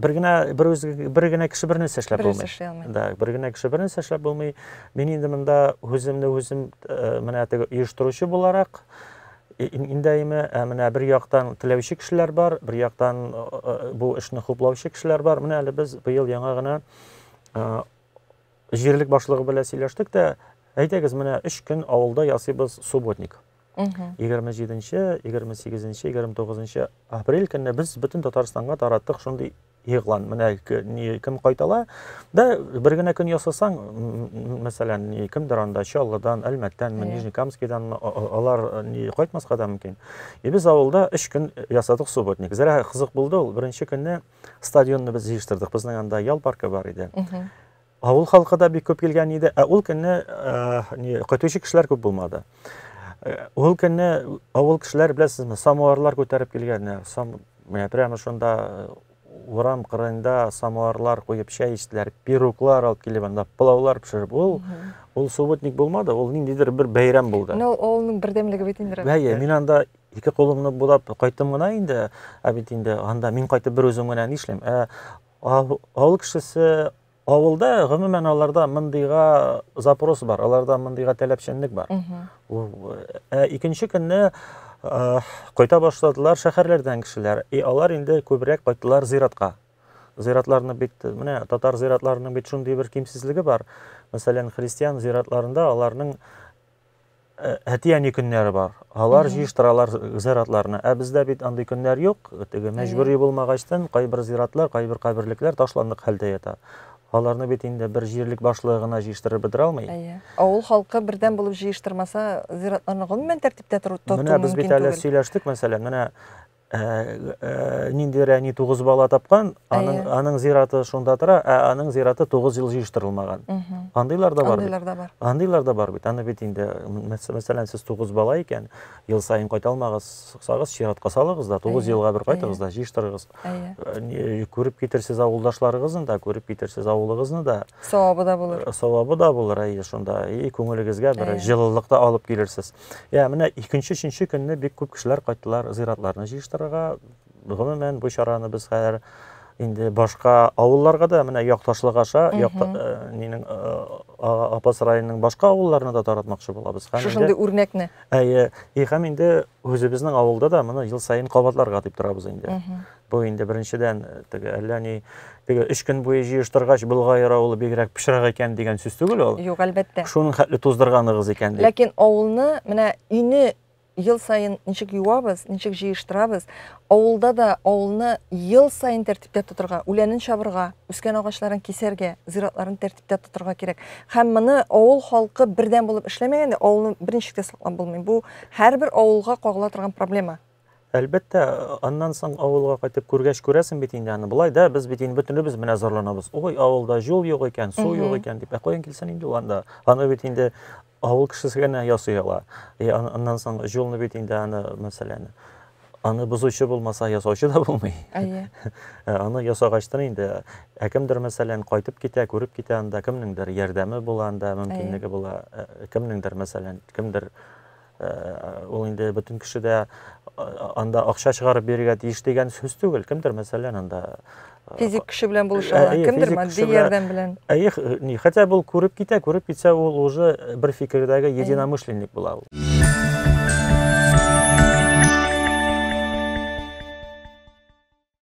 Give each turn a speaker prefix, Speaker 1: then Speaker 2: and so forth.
Speaker 1: Бер генә бер үзе бер генә кеше бер нәрсә эшләп
Speaker 2: Бер үзе
Speaker 1: булмый.
Speaker 2: эшли алмый.
Speaker 1: Да, бер генә кеше бер нәрсә эшләп булмый. Мин инде монда үземне үзем менә теге оештыручы буларак инде, ә менә бер яктан теләүче кешеләр бар, бер яктан бу эшне хуплаучы кешеләр бар. Менә әле без быел яңа гына җирлек башлыгы белән сөйләштек тә, әйдәгез, менә 3 көн авылда ясыйбыз субботник. 27, 28, 29 апрель көнне без бөтен Татарстанга тараттык шундый игълан. Менә кем кайтала, да бер генә көн ясасаң, мәсәлән, кемдер анда Чаллыдан, Әлмәттән, Нижнекамскийдан, алар кайтмаска да мөмкин. И без авылда 3 көн ясадык субботник. Зря кызык булды ул. Беренче көнне стадионны без җыештырдык. Безнең анда ял паркы бар иде. Авыл халкы да бик күп килгән иде. Ә ул көнне кайтучы кешеләр күп булмады. Ул көнне авыл кешеләре, беләсезме, самоварлар күтәреп килгәннәр. Менә прямо шунда урам кырыенда самоварлар куеп чәй эчтеләр, пироглар алып килеп анда пылаулар пешереп. Ул субботник булмады, ул ниндидер бер бәйрәм булды.
Speaker 2: Менә ул авылның бердәмлеге бит инде.
Speaker 1: Әйе, мин анда ике кулымны булап кайттым гына инде, ә бит инде анда мин кайтып бер үзем генә нишлим? Ә авыл кешесе авылда гомумән аларда мондыйга запрос бар, аларда мондыйга таләпчәнлек бар. Ә икенче көнне кайта башладылар шәһәрләрдән кешеләр. И алар инде күбрәк кайттылар зиратка. Зиратларны бит, менә татар зиратларының бит шундый бер кимсезлеге бар. Мәсәлән, христиан зиратларында аларның әти-әни көннәре бар. Алар җыештыралар зиратларны. Ә бездә бит андый көннәр юк. Теге мәҗбүри булмагачтан кайбер зиратлар, кайбер каберлекләр ташландык хәлдә ята. Аларны бит инде бер җирлек башлыгы гына җыештырып бетерә алмый.
Speaker 2: Әйе. Авыл халкы бердәм булып җыештырмаса, зиратларны гомумән тәртиптә тоту
Speaker 1: Менә без
Speaker 2: мөмкин
Speaker 1: бит әле
Speaker 2: түгел.
Speaker 1: сөйләштек, мәсәлән, менә ниндидер әни 9 бала тапкан, аның зираты шунда тора, ә аның зираты 9 ел җыештырылмаган. Андыйлар да бар бит.
Speaker 2: Андыйлар да бар.
Speaker 1: Андыйлар да бар бит. Аны бит инде, мәсәлән, сез 9 бала икән, ел саен кайта алмагыз, чиратка салыгыз да, 9 елга бер кайтыгыз да, җыештырыгыз. Күреп китерсез авылдашларыгызны да, күреп китерсез авылыгызны да.
Speaker 2: Савабы да булыр.
Speaker 1: Савабы да булыр, әйе, шунда. И күңелегезгә бер җылылык та алып килерсез. Я, менә икенче, өченче көнне бик күп кешеләр кайттылар зиратларны җыештырырга. Гомумән, бу чараны без хәзер инде башка авылларга да, менә якташлык аша, нинең, Апас районының башка авылларына да таратмакчы булабыз. Һәм
Speaker 2: Шушындый үрнәкне.
Speaker 1: Әйе, и һәм инде үзебезнең авылда да моны ел саен кабатларга дип торабыз инде. Бу инде беренчедән, теге әллә ни, теге 3 көн буе җыештыргач, Болгайыр авылы бигрәк пычрак икән дигән сүз түгел ул.
Speaker 2: Юк, әлбәттә.
Speaker 1: Шуның хәтле туздырганыгыз икән дип.
Speaker 2: Ләкин авылны, менә өйне ел саен ничек юабыз, ничек җыештырабыз, авылда да авылны ел саен тәртиптә тотырга, үләнен чабырга, үскән агачларын кисәргә, зиратларын тәртиптә тотырга кирәк. Һәм моны авыл халкы бердәм булып эшләмәгәндә, авылны берничек тә саклап булмый. Бу һәрбер авылга кагыла торган проблема.
Speaker 1: Әлбәттә, аннан соң авылга кайтып күргәч күрәсең бит инде аны. Болай да без бит инде бөтенебез менә зарланабыз. Ой, авылда юл юк икән, су юк икән дип. Ә каян килсен инде ул анда? Аны бит инде авыл кешесе генә ясый ала. И аннан соң юлны бит инде аны, мәсәлән, аны бозучы булмаса, ясаучы да булмый. Аны ясагачтан инде, ә кемдер, мәсәлән, кайтып китә, күреп китә анда, кемнеңдер ярдәме була анда, мөмкинлеге була, кемнеңдер, мәсәлән, кемдер ул инде бөтен кеше дә анда акча чыгарып бирергә тиеш дигән сүз түгел. Кемдер, мәсәлән, анда
Speaker 2: физик көче белән булыша ала, кемдер матди ярдәм белән.
Speaker 1: Әйе, ни, хотя бу күреп китә, күреп китсә, ул уже бер фикердәге единомышленник була ул.